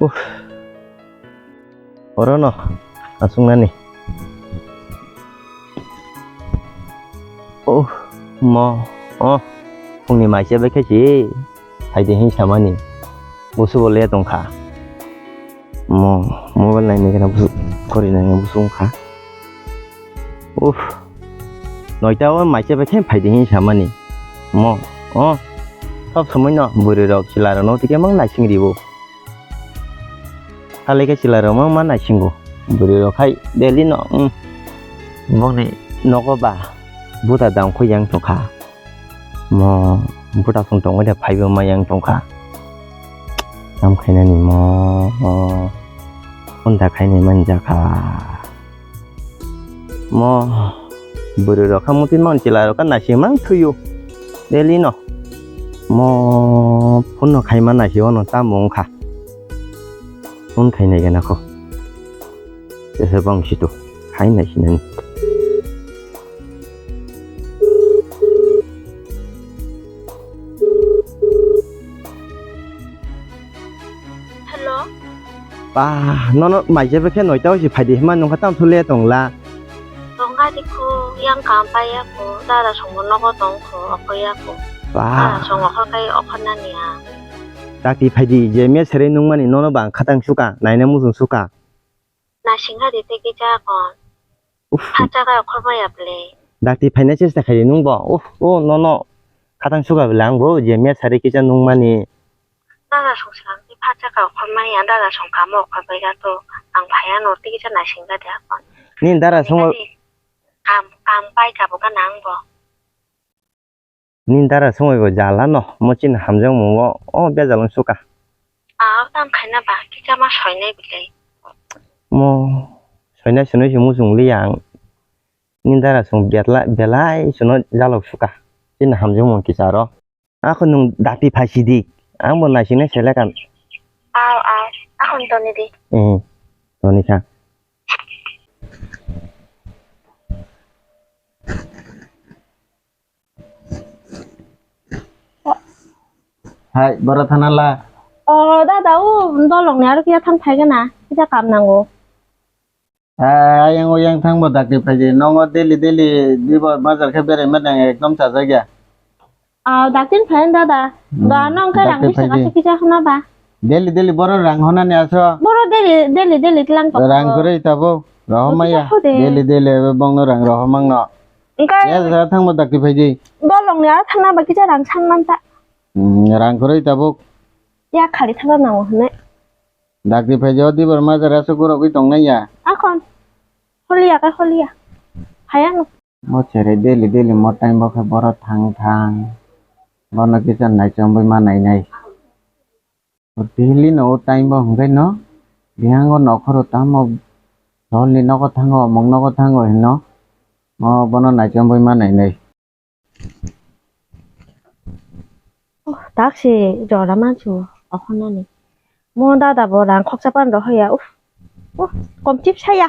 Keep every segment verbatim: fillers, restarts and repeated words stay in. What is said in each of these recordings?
Uff. Orono aswknani. Oh, mo, oh, phungni maisa bai khe si phaidi hin samani. Busu bo le tongkha. Mo, mobile naini gana busu, khori naini busu wngkha. Uff, noita o maisa bai khe phaidi hin samani. Mo, oh, sob somoi no bwrwi rok chwla rok no tike mang naising ribo. Salai khe chwla rok mang ma naisingo. Bwrwi rok khai daily no, mm. Bongni nogo ba buta dam khoi yang tongkha. Mo buta song tongwi da phaibo ma yang tongkha. Tam khainani mo, mo. Honda khainai man jakha. Mo bwrwi rok kha muti mang chwla rok kha naising mang thwiyo. Daily no. Mo phone no khai ma naising ono tamo wngkha. Phone khai nai gana kho. Tesa bang situ. Khai nai sinani. Hello. Ba, nono maijebe khe noita osi phaidi hima nungkha tam thule tongla. Tongkha dikhu, yang kam paiya kho, dada songbo nogo tongkho, okoya kho. Ba. Dada song okhor kai okhor nani ang. Dakti phaidi je me sere nungmani nono bang khatang suka, naina muchung suka. Naisingha di tei kisa kon. Uff. Phacha kai okhor maya ble. Dakti phaina chesta khaidi nungbo. Uff, o nono khatang suka ble angbo je me sere kisa nungmani. Dada song slang tei phacha kai okhor maya, dada song kamo okhor bai gato. Ang phaya no tei kisa naisingha di akon. Ni dada song kam, kam pai kabo gana angbo. Ni dara songwi bo jala no, mo chini hamjakmung o, o bejal wng suka. A, tam khaina ba, kisa ma soinai bilai. Mo soinai soinai se muchung liya ang. Ni dara song betla, belai sono jalok suka. Chini hamjakmung kisa ro. Ako nung dati phaisi di. Ang bo naisinai selekan. Aw, aw. Ako toni di. Eh, toni kha. Hai, bora thana la. O, dada, o, dolong ni aro kisa thang phai gana, kisa kam nango. Hai, ayang oyang thang bo dakti phai di. Nongo daily, daily, dibo bazar khe berai ma nang ekdom chajak ya. O, dakti phai dada. Hmm, ba, nong khe rang dakti bisa phai di. Kasi kisa hona ba. Daily, daily boro rang hona ni aso. Boro daily, daily, daily tlang tok. Rang kwrwi tabuk, rohom maya. Daily, daily, ebe bongno rang rohom mangno. Engkai. Ya, jara thangbo dakti phaidi. Dolong ni aro thangna ba kisa rang san manta. Hmm, rang kwrwi tabuk. Ya khali thangna nango hwnwi. Dakti phaidi o dibor majara se gurogwi tongnai ya. Akhon. Holiya ka holiya. Hayang. Mo chere daily daily mo time bo khe boro thang thang. Bono kisa naichomwi ma nainai. Daily no o time bo hwnkhe no, bihango nokhoro tamo solni nogo thango, omok nogo thango hinno, mo bono naichomwi ma nainai. Oh, taksi jora mansu okhonani. Mo dada bo rang khoksa pan rohoya. Uf, uf, kom chip saya.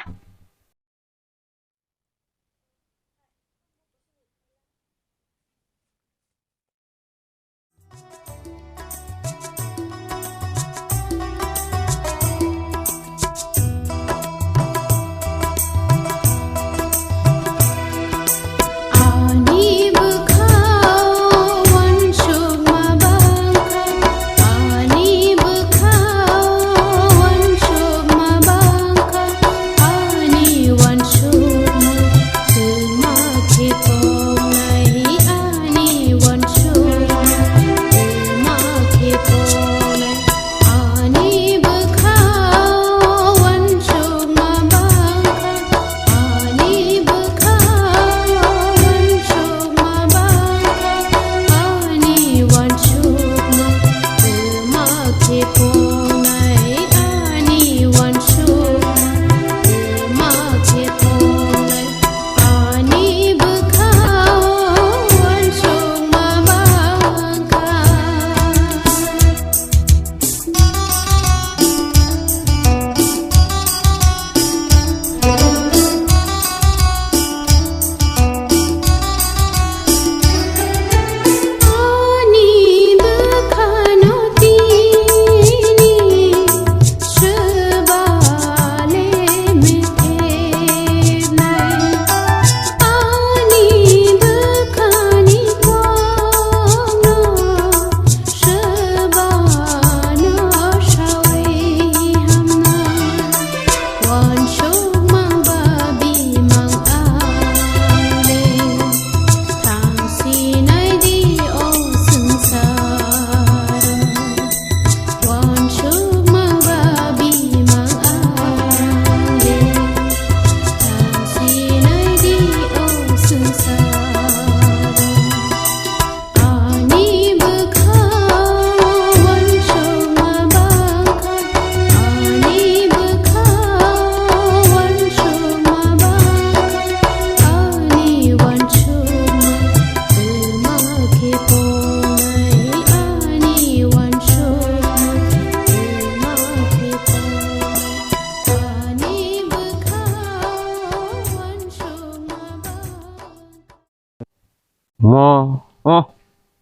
Mo, oh,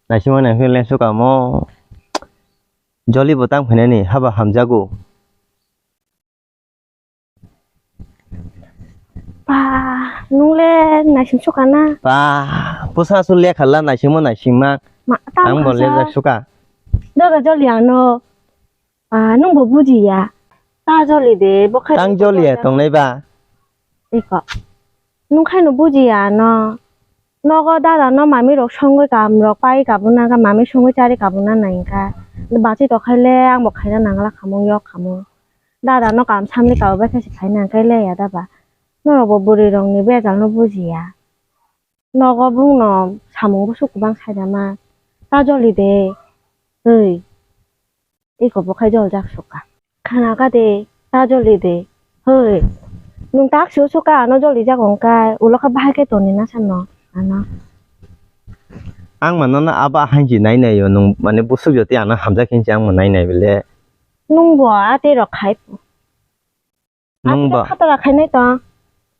naisingma naising le suka mo. Joli bo tang phainani haba hamjago. Pa, nung le naising suka na? Pa, pusa su le khala naisingma naisingma. Ma, tamo Ang bo le kasa. Jak suka. Doga joli ano. Ah, nung bo bujiya. Ta joli de, bo khai Tang joli ya tongnai ba. Iko. Nung khai no bujiya no. Nogo dada no mami rok songwi kam rok pai kabuna ka mami songwi chari kabuna nai ka. Bachi to khai le ang bo khaina nangla khamung yok khamung. Dada no kam samli kabo bai khai se khaina nang kai le ya da ba. Norok bo bwrwi rok ni bejal no bujiya. Nogo bung no samung bwswk kwbang sai da ma. Ta joli de. Hei. Iko bo khai jol jak suka. Khana ka de, ta joli de. Hoi. Nung tak su suka ano joli jak ongkai. Ulo kha bahai khe toni na sano. Ano. Ang mano na aba hanji nai nai yo nung mane busuk joti ano hamjak hinji ang mo nai nai bile. Nung bo ate rok khai. Nung Ang ba- khe khatara khainai to.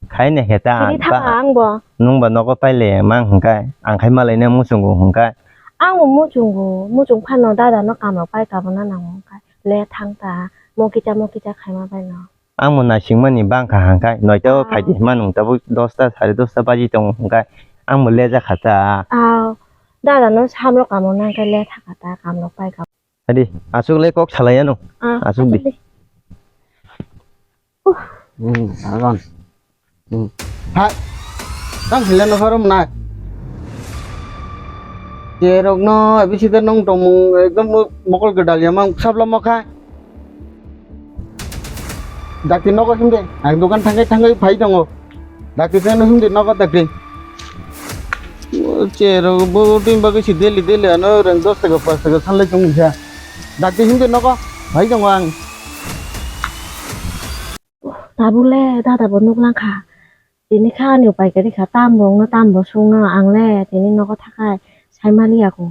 Khainai khe ta Tini ang thaka ba- ang bo. Nung ba nogo paile mang hwnkai, ang khai malaina muchungo hwnkai. Ang bo muchungo, muchung phano dada no kam rok pai kabuna nango hwnkai. Le thang ta, mo kicha mo kicha khaima bai no. Ang bo naisingmani bangkha hwnkai, noita o Ah. phaidi hima nung tabuk dosta sare dosta baji tongo hwnkai. Ang bo le jakha ta. Ah, dada no samlo kamo nang khe le thaka ta, kam rok pai kabo. Adi, aswk le kok salai ano. Ah, Aswk di. aswk di. Hmm, agon. Hmm. Hai. Tang sile no khorom na. Cherok no, bisi de nong tongmung, ekdom mo-, mokol gedal ya mang, sabla mokha. Dakti nogo himde, ang dokan thangai thangai phai tongo. Dakti phano himde nogo dakti. O cherok bo twi bagwi si daily daily ano rang dos taka pas taka sanlai tong kha. Dakti himde nogo phai tongo ang. Tabule dada bo nuk lang kha. Tini kha ani upai kwrwi kha, tam rwngno, tam bo sungno, ang le tini nogo thakai sai maliya kho.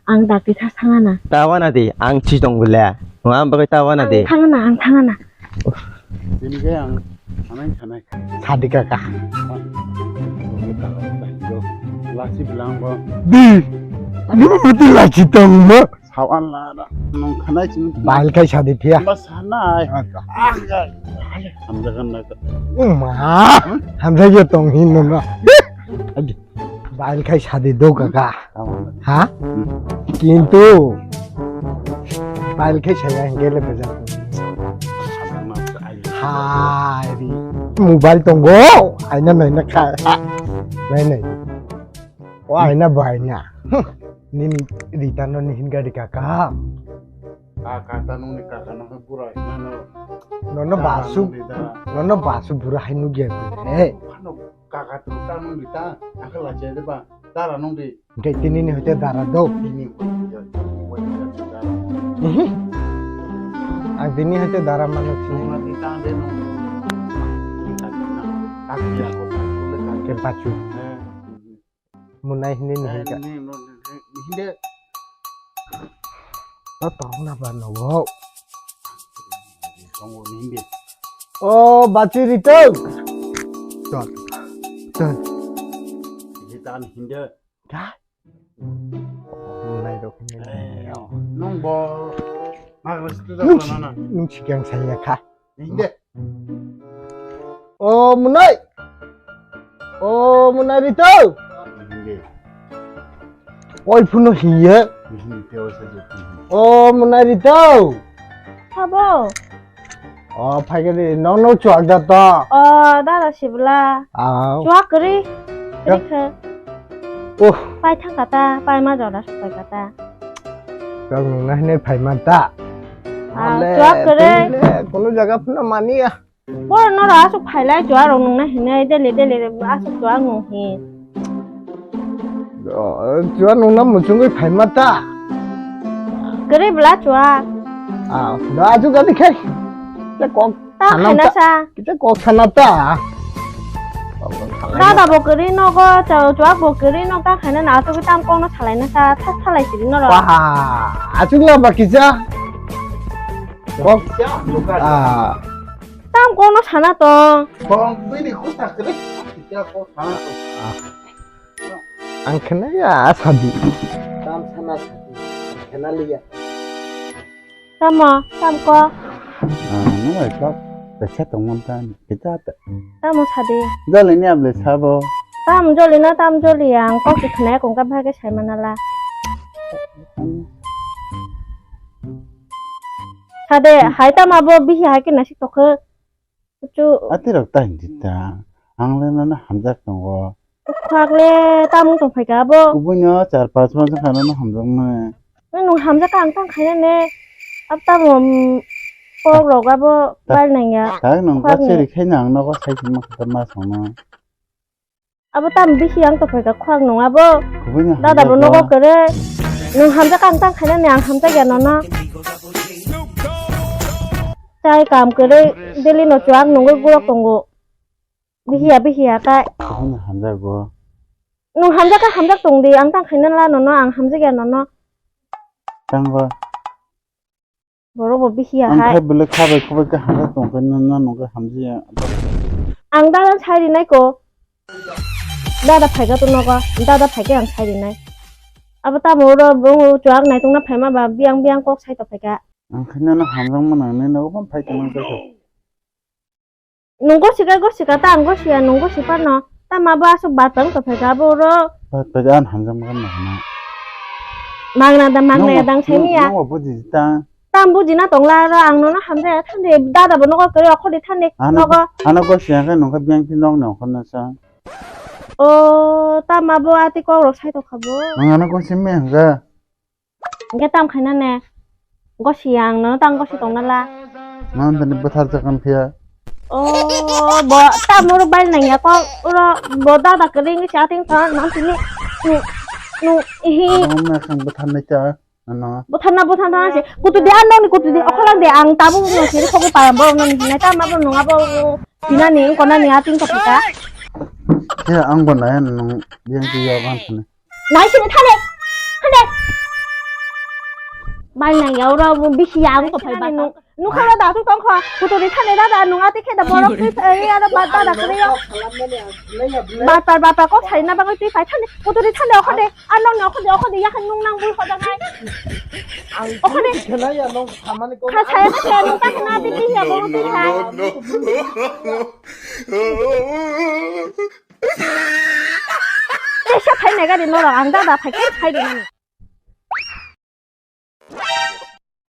Ang dakti thas thangana. Ta wana di, ang si tong bile. Ang bagwi ta wana di. Ang thangana, ang thangana. Tini khe ang thanai thanai. Sadi kaka. Lachi bilang bo. Di. Nung mati lachi tong mo. Sawan la da. Nung khanai chini. Bail khai sadi phiya. Ba sanai. Aka. Ah, ya. Hamjagan na ka. Uma. Hamjagya tong hin no na. Agi. Bail khai sadi do kaka. Sawan la. Ha? Hmm. Kintu. Bail khai saya hingke le beja. Sawan la ka ai. Hai. Mobile tongo. Aina naina khai. Nai nai. O aina bo aina. Nini rita no ni hin gari kaka. Kaka ta nung ni kaka no bura hina no. Nono Kaka basu. Nung rita. Nono basu bura hai nugya. He. Ano kaka tu ta nung rita. Akal aja de ba. Dara nung di. Hingke tini ni hoite dara do. Tini hoite dara. Ihi. Ang tini hoite dara mano sini. Nung rita de nung. Rita na. Kaki ako. Ke pachu. Eh. Munai hini ni hingka. Hinde. O tong na ba no wo. Tongo ni hinde. O bachi ritung. Ton. Ton. Hinde tan hinde. Ka? Munai rok hinde. Nung bo. Magres tu. Nung si-, nung sikyang saya kha. Hinde. O munai. O munai rito. Oi phuno hiye. O munai rito. Sabo. O phaikari nong nong chuak da to. O dada sibla. Au. Chuak kri. Kri khe. Oh. Pai thang kata, pai ma jora supai kata. Kang nung nai ne phai man ta. Ah, ale, chuak kere. Tele, kono jaga phano mani ya. Boro noro asuk phai lai chuak rok nung nai hinai dele dele asuk chuak nung hi. Oh, chuak nung na muchungui phai ma ta. Kere bla chuak. Ah, da asuk gadi khai. Te kok. Ta sana khaina ta, sa. Kita kok sana ta. Dada bo kwrwi nogo, cha-, chuak bo kwrwi nok ta khaina na, aswk tam kok no salai na sa, thas salai siri noro. Wah, aswk la ba kisa. Kok. Ah. Tam kok no sana to. Kok bini khusa kwrwi. Kita kok sana to. Ah. Ang khna ya sadi. Tam sana sadi. Khna liya. Tamo, tam ko. Ah, no bai kok. Pesa tongmon ta. Kita ta. Tamo sadi. Joli ni able sabo. Tam joli na, tam joli ang kok khna ya kong ka bhage sai manala. Sade, hai tam abo bihi hai ke nasi tokhe. Chu. Ati rok ta hindi ta. Ang le nono hamjak tongo. Khwak le tamung tong phai ka abo. Kubui no char pas mas kha nono hamjak mane. Nung hamjak ang tang khaina ne. Ab tamo, mm, kok rok abo bal nang ya. Tak nung ka chiri khai nang nogo sai ma kha ma song no. Abo tam bisi ang tongphai ka khwak nung abo. Kubui no dada bo hamjak nogo kwrwi. Nung hamjak ang tang khainani ang hamjak ya nono. Chai kam kwrwi daily no chuak nungwi gurok tongo. Bihiya bihiya kai. Kubui no hamjak bo. Nung hamjak ka hamjak tong di ang tang khaina la nono ang hamjak ya nono. Tang bo. Borok bo bihiya. Ang hai khai belai kha bai khubai khe hamjak tong khe nang nang nungkhe hamjak ya. Ang dada sai rinai ko. Dada phaika to nogo. Dada phaikhe ang sai rinai. Abo tamo oro bo chuak naitung na phaima ba biang biang kok sai to phaika. Ang khai nang hamjak ma nang nai nogo phai tong nang khe. Nung gosi ka gosi ka ta ang gosi ya nung gosi pano. Tama bo asuk bat pang to phaika abo oro. Bat phaika an hamjak ma nang na. Mang na da mang na ya dang sai ni ya. Nung bo buji ta. Tam buji na tong la ro ang nono hamjak ya thande dada bo nogo kere okhodi thande nogo. Ano gosi ya khe nung khe biang phi nok ne okhon na sa. O tama bo ati kok rok sai to khabo. Ang ano gosi me hanga. Hingke tam khaina ne? Gosi ang no tang gosi tong nala. Mang tani bwthar jakam phiya. O bo tam oro bai nang ya ko oro bo dada kering si ating thon nang tini. Nu nu ihi. Ang me khang bwthar nai ta. Ano. Bwthar na bwthar na se. Kutu di ano ni kutu di okholang de ang tabu no siri khogu pa bo no ni nai ta ma bo nunga bo. Pina ni ko na ni ating ko pita. Ya ang bo nai nung yang ti ya ban sini. Nai sini thane. Thane. Bai nang ya oro bo bisi ya ang to phai ba. Nukha da tu tong kho. Kutu di thane dada nung ati khe da borok twi phai ya da ba dada kre ya. Bapar bapar kok sai na bagwi twi phai thane. Kutu di thane okhode. Ano no okhode okhode ya khan nung nang bui khoda nai. Okhode. Kha sai na khe nung ta khna di di ya borok twi phai. Tesa phai mega di norok ang dada phai khe phai di nani.